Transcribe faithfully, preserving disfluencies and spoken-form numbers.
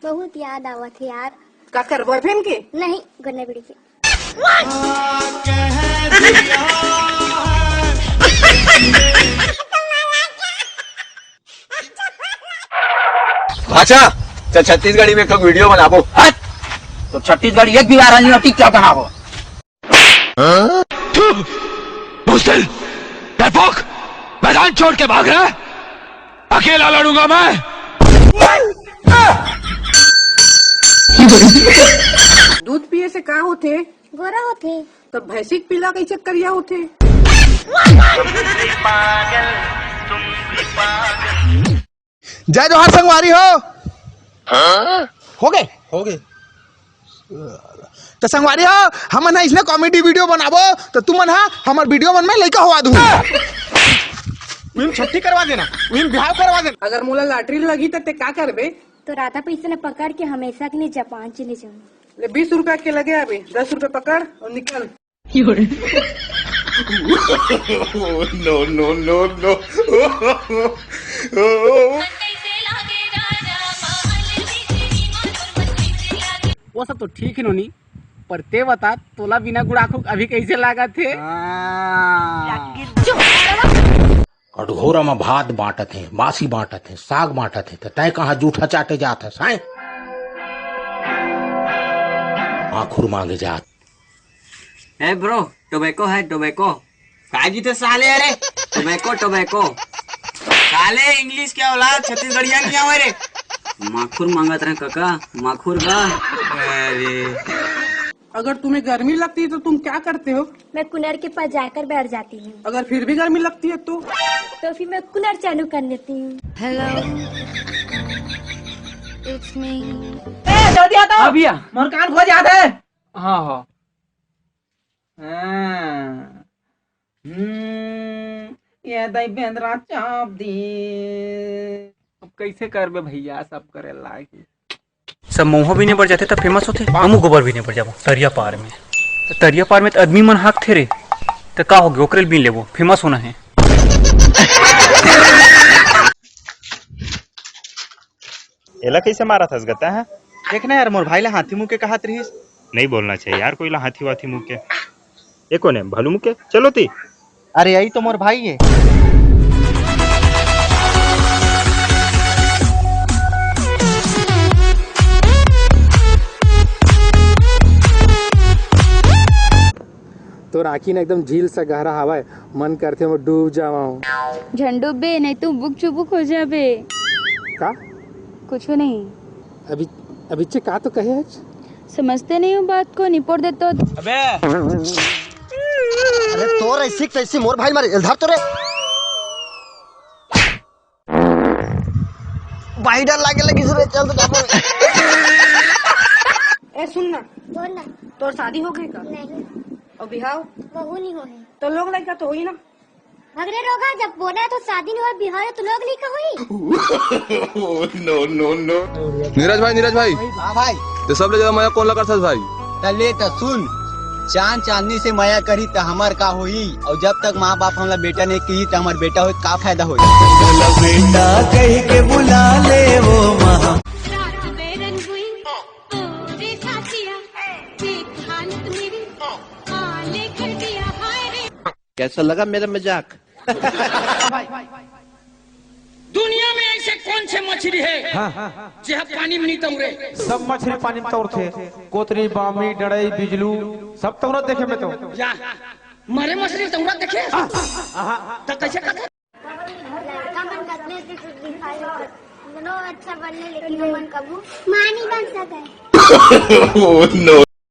बहुत याद आवत हे यार। काकर, बॉयफ्रेंड के? नहीं, गन्ना बीड़ी के। अच्छा, चल छत्तीसगढ़ी में एक ठो वीडियो बनाबो। हट! तो छत्तीसगढ़ी एक भी आ रहा नहीं, टिकटॉक बनाबो। हाँ? थू! बुजदिल! डरपोक! मैदान छोड़ के भाग रहा है? अकेला लड़ूंगा मैं। दूध पिए से का होथे? गोरा होथे। तो भैंसी के पीला कैसे करिया होथे? जय जोहार संगवारी हो। हाँ? हो गए? हो गए। तो संगवारी हो, हमन ह इसने कॉमेडी वीडियो बनाबो, तो तुमन ह हमर वीडियो मन में लइका होवा दू। उहिम छट्ठी करवा देना, उहिम बिहाव करवा देना। अगर मोला लॉटरी लगी त ते का करबे? तो राधा पैसा न पकड़ के हमेशा के लिए जापान चले जाऊँ। ले, बीस रुपया के लगे अभी, दस रुपया पकड़ और निकल। No, no, no, no। वो सब तो ठीक हे नोनी, पर ते बता, तोला बिना गुड़ाखू अभी कैसे लागत हे? कटघोरा म भात बांटत हे, बासी बांटत हे, साग बांटत हे, त तैं कहाँ जूठा चाटे जात हस, हैं? माखुर मांगे जात। ए ब्रो, टोबैको है, टोबैको। काय जीते साले, अरे? Tobacco, tobacco. साले, इंग्लिश के औलाद, छत्तीसगढ़िया नहीं आवे रे। माखुर मांगत रहे काका, माखुर का। अरे। अगर तुम्हें गर्मी लगती है तो तुम क्या करते हो? मैं कूलर के पास जाकर बैठ जाती हूँ। अगर फिर भी गर्मी लगती है तो? तो फिर मैं कूलर चालू कर लेती हूँ। Hello, it's me। ए, जल्दी आ तो। हाँ भैया। मोर कान खोज याद है। हाँ, हाँ। हाँ। हम्म, ये दई बेंदरा चाप दी। अब कैसे करबे भैया, सब करे लागी। सब मउहा बीने बर जाथे त फेमस होथे, हमू गोबर बीने बर जाबो तरिया पार में। त तरिया पार में त आदमी मन हाकथे रे, त का होगे, ओकरे ल बीन लेबो, फेमस होना हे। एला कइसे मारत हस गा तैं, हैं? देख ना यार, मोर भाई ला हाथी मुके कहत रिहिस। नहीं बोलना चाहिए यार कोई ला हाथी वाथी मुके। ए कोन ए, भालू मुके? चलो ती। अरे, यही तो मोर भाई हे। तोर आँखी न एकदम झील सा गहरा हवय, मन करथे ओमा डूब जावंव। झन डूबबे, नहीं तो बुक चुबुक हो जाबे। का? कुछू नहीं। अभी, अभी चे का तो कहे हस? समझते नहीं हो बात को, निपोर दे तो। अबे! अरे तोर ऐसी तैसी मोर भाई मारे, एल धर तो रे। भाई डर लागे लगी सुबह, चल तो जाबो। ए सुन ना। बोल ना। तोर शादी हो गई का? नहीं। और बिहाव? बहू नहीं होने। तो लोग लइका तो होई ना। भगरे रोगा, जब बोला तो शादी नहीं हुआ, बिहाव तो लोग नहीं का होई। No, no, no। नीरज भाई, नीरज भाई। हाँ भाई। ते सबले ज्यादा मजा कोन ला करथस भाई? त ले त सुन, चांद चांदनी से मया करी त हमर का होही? अउ जब तक माँ बाप हमला बेटा नहीं कही त हमर बेटा होई त का फायदा होही? बोला बेटा कह के बुला ले वो महा। रात में रंगुई, ओ रे साथिया, देख हालत मेरी, काले कर दिया हाय रे। कैसा लगा मेरा मजाक? दुनिया में ऐसे कौन से मछली है, हाँ, हाँ, हाँ। जे ह पानी में नहीं तौरे? सब मछली पानी में तौरथे। कोतरी, बामी, डड़ई, बिजलू, सब तौरत देखे में तो। या, मरे मछली तौरत देखे? हाँ, हाँ। तो कैसे कहते? लड़का मन कतने से कुछ दिखाई होता। दोनों अच्छा बनने, लेकिन हमन कभू माँ नहीं बन सके। Oh, no।